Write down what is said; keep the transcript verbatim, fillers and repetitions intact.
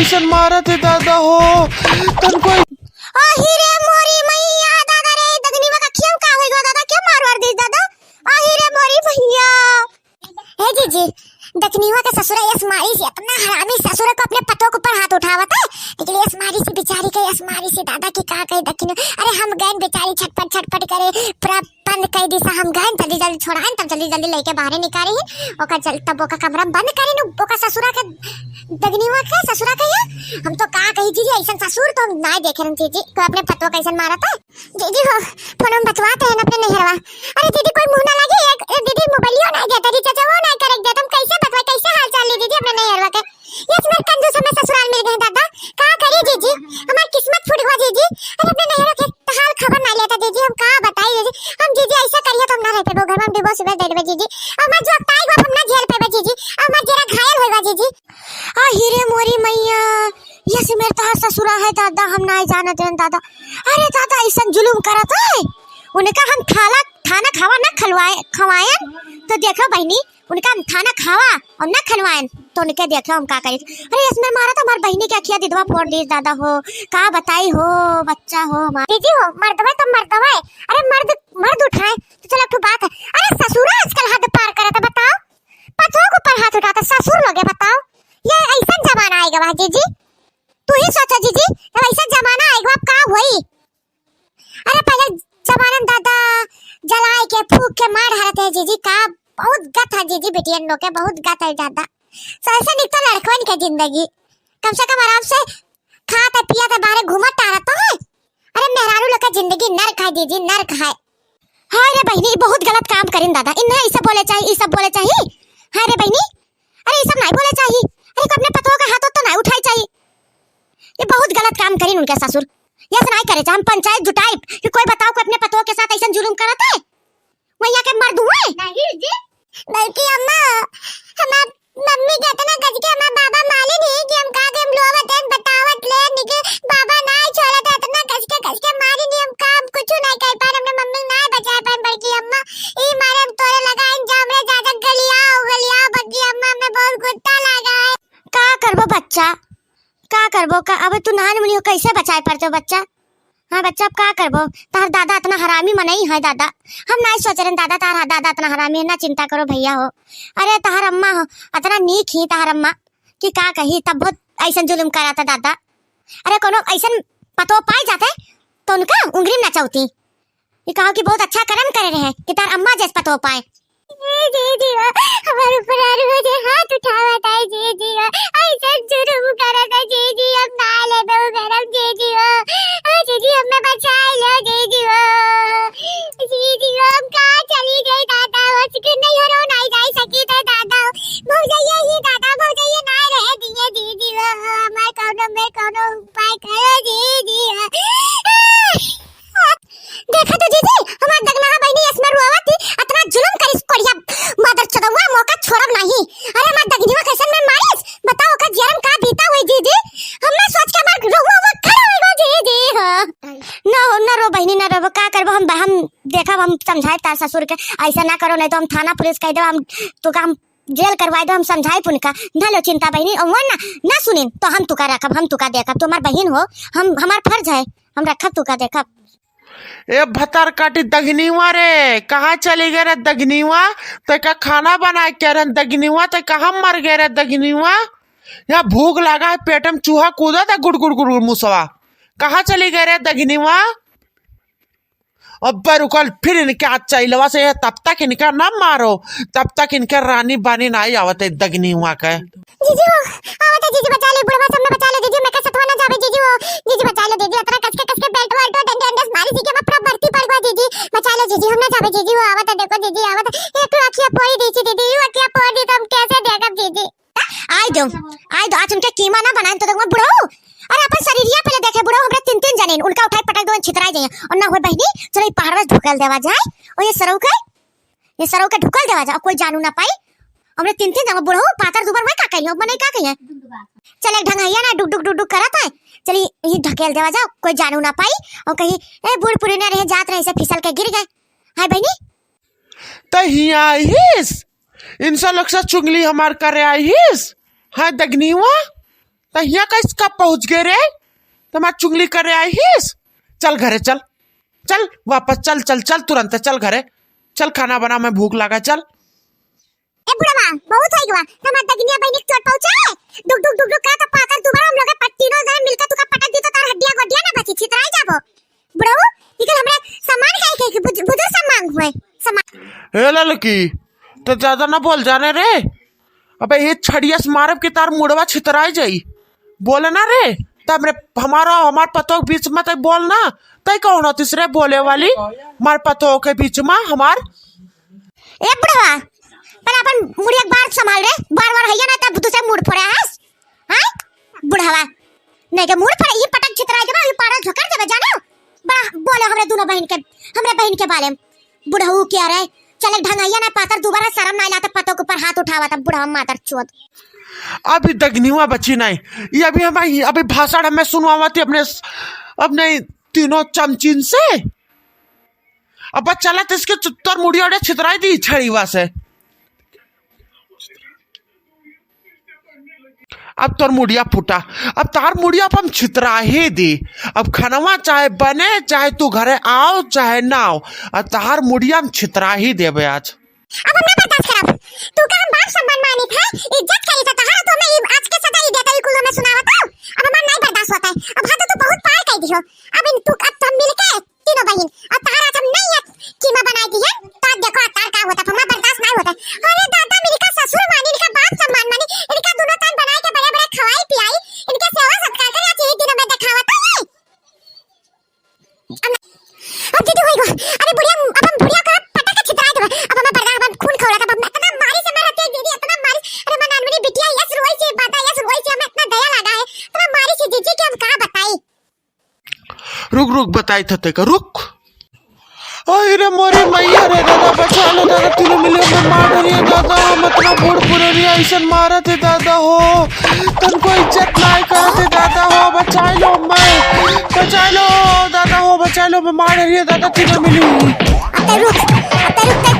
सन मारत है दादा हो, तन कोई। आही रे मोरी मैया, दादा रे, दगनीवा का खियम का होई गवा दादा, क्यों मार वार दी दादा? आही रे मोरी मैया। हे जीजी, दगनीवा का ससुरा यस मारी से, इतना हरामी ससुरा को अपने पतोह के ऊपर हाथ उठावत है, लेकिन यस मारी से बेचारी के, यस मारी से दादा की का कही दगनी, अरे हम गए बेचारी छटपट छटपट करे, पूरा बंद कर दी सा, हम गए जल्दी जल्दी छोड़ाएन, तब जल्दी जल्दी लेके बाहरे निकाले ही, ओका जल-, तब ओका कमरा में बंद करी नु, ओका ससुरा के, दगनीवा के ससुरा के ये। हम तो का कही जीजी, ऐसन ससुर तो हम ना देखे रहन जीजी, कोई अपने पतोह कैसन मारत है। जीजी हो, फोन में बतवात है अपने नैहरवा। अरे दीदी, कोई मुंह ना लगे, एक, ए, दीदी मोबाइलियो ना देता, रिचार्जवो ना करे देता, हम कैसे बतवाए, कैसे हाल चाल ली दीदी अपने नैहरवा के? यस मेरे कंजूस हमें ससुराल मिल गए दादा, का करी जीजी, हमार किस्मत फूट गवा जीजी। अरे अपने नैहरवा के हाल खबर ना लेता जीजी, हम का बताई जीजी, हम जीजी ऐसा करिए तो हम ना रह पेबो घर में, हम डिवोर्स उवोर्स दे देबे जीजी, अब मैं जो ताई बाप हम ना झेल पेबे जीजी, अब मैं जरा घायल होइबा जीजी। आही रे मोरी मैया, यस मेरे तोहार ससुरा है दादा, हम नाई जानत रहन दादा। अरे दादा, ऐसन जुलुम करत है, उनका हम थाला, थाना खावा ना खलवाए, खवाएन, तो देखो बहिनी, उनका हम थाना खावा और ना खलवाएन, तो उनके देखो हम का करी। अरे यस मेरे मारा तो हमार बहिनी के अखिया दिदवा फोड़ दी दादा हो, का बताई हो, बच्चा हो हमार। दीदी हो, मर्दवा तो मर्दवा है, अरे मर्द, मर्द उठाए, तो चलो एक ठो बात है। अरे ससुरा आजकल हद पार करत है, बताओ, पतोह के ऊपर हाथ उठाता ससुर लोग है, बताओ, ये ऐसन जमाना आएगा वाह जीजी, तू ही सोचा जीजी, जब ऐसा जमाना आएगा अब का होई? अरे पहले जमाना में दादा जलाए के फूक के मार हरत है जीजी, का बहुत गत है जीजी, बेटियन लोग के बहुत गत है दादा। सबसे निक तो लड़कन के जिंदगी, कम से कम आराम से खात है पियत है बाहरे घूमत टहरत तो है। अरे मेहरारू लोग के जिंदगी नर्क है जीजी, नर्क है। हाय रे बहिनी, ई बहुत गलत काम करिन दादा, इन्हें ई सब बोले चाही, ई सब बोले चाही। हाय रे बहिनी, अरे ई सब नाई बोले चाही। अरे को अपने पतोह का हाथ तो नाई उठाई चाही। ये बहुत गलत काम करिन उनके ससुर। यस नाई करे चाहे, हम पंचायत जुटाइब कि कोई बताओ कोई अपने पतोह के साथ ऐसन जुलुम करत है? वहिया के मर्द हुए? नहीं जी। बल्कि अम्मा, हमार मम्मी के इतना कस के हमार बाबा मारी नहीं कि हम का के हम रोवत हैं, बतावत ले, निके बाबा ना छोड़त है, इतना कस के, कस के मारी नहीं, हम काम कुछ नहीं कर पाए, हमने मम्मी ना बचा पाए। बल्कि अम्मा, ई मारे हम तोरे लगा इंजाम रे, ज्यादा गलियाओ, गलियाओ, बल्कि अम्मा, हमें बहुत गुस्सा लगा है। का करबो बच्चा, का करबो का? अब तू नहान मुनी हो, कैसे बचाए पड़तो बच्चा? हाँ बच्चा, अब का करबो? तहार दादा इतना हरामी मनई है दादा, हम नाई सोच रहे दादा, तहार दादा इतना हरामी है, ना चिंता करो भैया हो। अरे तहार अम्मा हो, इतना नीक ही तहार अम्मा कि का कही, तब बहुत ऐसन जुलुम करा था दादा। अरे कोनो ऐसन पतो पाए जाते तो उनका उंगली में नचौती। ये कहो कि बहुत अच्छा कर्म करे रहे कि तार अम्मा जैस पतो पाए। जी, जी, जी, ओ, हमारे ऊपर आरू हो जे हाथ उठावत है, जी, जी, ओ, ऐसा जुलुम करत है, जी, जी, हम ना लेबे उ गरम, जी, जी, ओ, ओ, जी, जी, हमें बचाए लो, जी, जी, ओ, जी, जी, ओ, हम कहाँ चली गई दादा, हो सके नहीं हो रो, नहीं जाई सकी थे दादा, हो, भौजैया ही दादा, भौजैया ना रहे दिए, जी, जी, ओ, हमार कौनो में कौनो उपाय करो, जी, जी, ओ। देखा तो जीजी, हमार दगनहा बहिनी यस में रोवत थी, अतना जुलुम करिस कोढ़िया मदर चोदवा, मौका छोड़ब नहीं। अरे हमार दगनिवा कैसन में मारिस, बताओ ओकर जियरम का बीता हुई जीजी। हमें सोच के हमार रोवा वो खड़ा हुई गो जीजी, हाँ। ना हो, ना रो बहिनी, ना रो, का करबो हम, हम देखब, हम समझाए तार ससुर के, ऐसा ना करो, नहीं तो हम थाना पुलिस कह देब, हम तो का हम जेल करवाए दो, हम समझाए उनका। ना लो चिंता बहिनी, और वो ना, ना सुनिन तो हम तुका रखब, हम तुका देखब, तू हमार बहिन हो, हम, हमार फर्ज है, हम रखब तुका देखब। ए भतार काटी दगनीवा रे, कहाँ चली गए रे दगनीवा? तै का खाना बना के रहन दगनीवा, तै कहाँ मर गए रे दगनीवा? यहाँ भूख लगा है, पेट में चूहा कूदा था गुड़ गुड़ गुड़ गुड़ मुसवा। कहाँ चली गए रे दगनीवा? अब्बे रुकल, फिर इनके आज चैलवा से, तब तक इनका ना मारो, तब तक इनके रानी बानी ना आवत है दगनीवा के। जीजी हो, आवत है जीजी, बचा ले, बुढ़वा सब में बचा ले जीजी, मैं का सतवा ना जावे जीजी हो, जीजी बचा ले जीजी, अतरा कस के, कस के बेल्ट वेल्ट डंडे अंडे से मारी जीजी, हम पूरा भर्ती पड़ गवा जीजी, बचा ले जीजी, हम ना जावे जीजी हो, आवत है देखो जीजी, आवत है, एक अखिया फोड़ी दी थी दीदी, यू अखिया फोड़ दी तो हम कैसे देखब जीजी? आय दो, आय दो, आज उनके कीमा ना बनाएन तो देखो बुढ़ऊ, अरे अपन शरीरिया पहले देखे बुढ़ऊ, हमरे तीन तीन जने उनका उठाई पटक दो, छितराई जाइए, और ना हुए बहिनी, चलो ये पहाड़ में ढुकल देवा जाए, और ये सरऊ के ये सरऊ के ढुकल देवा जा, कोई जानू ना पाई। हमरे तीन तीन जगह बुढ़ऊ पातर दुबर हुए का कही, अब मनई का कही है? चल एक ढंगैया ना डुक डुक डुक डुक करत है, चली ये ढकेल देवा जा, कोई जानू ना पाई। और कही, ए बूढ़ पुरनिया रहे जात रहे, ऐसे फिसल के गिर गए। हाय बहिनी। त हिया आइस, इनसा लोग से चुगली हमार करे आइस। हाय दगनीवा। त हियाँ कैसे कब पहुँच गए रे? त हमार चुगली करे आई हिस? चल घरे चल, चल वापस चल, चल, चल तुरंत चल घरे, चल खाना बना, मैं भूख लागा, चल। ए बुढ़वा, बहुत होई गवा, हमार दगिनिया बहिनी के चोट पहुँचे, डुक डुक डुक डुक करत पातर दुबारा हम लोग पट्टी नो जाए मिलकर तुका पटक दी तो तार हड्डिया गोडिया ना बची, छितराई जाबो। बुढ़ऊ, निकल हमरे सामान खाए के, के बुझ-, बुझो सामान हुए, सामान। ए ललकी, तो ज्यादा ना बोल जाने रे। अबे ये छड़िया से मारब के तार मुड़वा छितराई जाई। बोले ना रे, तब रे हमारा, हमार पतोह के बीच में तय बोल ना। तय कौन होतिस रे बोले वाली? हमार पतोह के बीच में हमार। ए बुढ़वा, पर अपन मुड़िया के बार संभाल रे, बार बार हैया ना तब दूसरे मुड़ फोड़े हस। हाँ? बुढ़वा, नहीं के मुड़ फोड़े, ये पटक छितराई देबा, ये पाड़ा झोंकर देबा, जानो? बड़ा बोलो हमरे दोनों बहिन के, हमरे बहिन के बारे में। बुढ़ऊ क्या रे? चल एक ढंगैया ना पातर, दोबारा शर्म ना आइला त पतोह के ऊपर हाथ उठावा त बुढ़वा मादर चोद। अभी दगनिवा बची नहीं, ये अभी हम, अभी भाषण हमें सुनवावत ही अपने, अपने तीनों चमचिन से। अब बस चलत इसके चुत्तर मुड़िया उड़िया छितराई दी छड़ीवा से। अब तोर मुड़िया फूटा, अब तार मुड़िया अब हम छितरा ही दी। अब खनवा चाहे बने, चाहे तू घरे आओ, चाहे ना आओ, अब तार मुड़िया हम छितरा ही देबे आज। अब हम ना बर्दाश्त करब। तू का हम बाप सम्मान मानित है, इज्जत करी त तहार तो मैं ई आज के सजा ई देता, ई कुल हमें सुनावत हो। अब हमार नहीं बर्दाश्त होता है। अब हाँ तो तू बहुत पार कर दियो। अब इन तू, अब हम मिलके तीनों बहिन, अब तहार आज हम नहीं है कीमा बनाई दिहन, तो आज देखो आज तार का होता, हमरा बर्दाश्त नहीं होता। अरे दादा, इनका ससुर मानी, इनका बाप सम्मान मानी, इनका दोनों तन बनाई के बड़े बड़े खवाई पियाई, इनके सेवा सत्कार करे, आज यही दिनों में देखावा तो ये। अब ना, अब दीदी होई गो, अरे बुढ़िया, अब हम बुढ़िया का पटक के छितराई देबे, अब हमें बर्दाश्त, अब खून खौला, अब हम इतना मारी से मारत है दीदी, इतना मारी, अरे मन अनमनी बिटिया, यस रोई से बात है, यस रोई से हमें इतना दया लगा है, इतना मारी से जीजी के हम कहाँ बताई। रुक, रुक, बताई था तेका, रुक। ओए रे मोरी मैया रे दादा, बचा लो दादा, तीनों मिली हमें मार रही है दादा, हम इतना बूढ़ पुरनिया ऐसन मारत है दादा हो, तुमको इज्जत नहीं करत है दादा हो, बचा लो मैं, बचा लो दादा हो, बचा लो, मैं मार रही है दादा, तीनों मिली। अब ते रुक, अब ते रुक, ते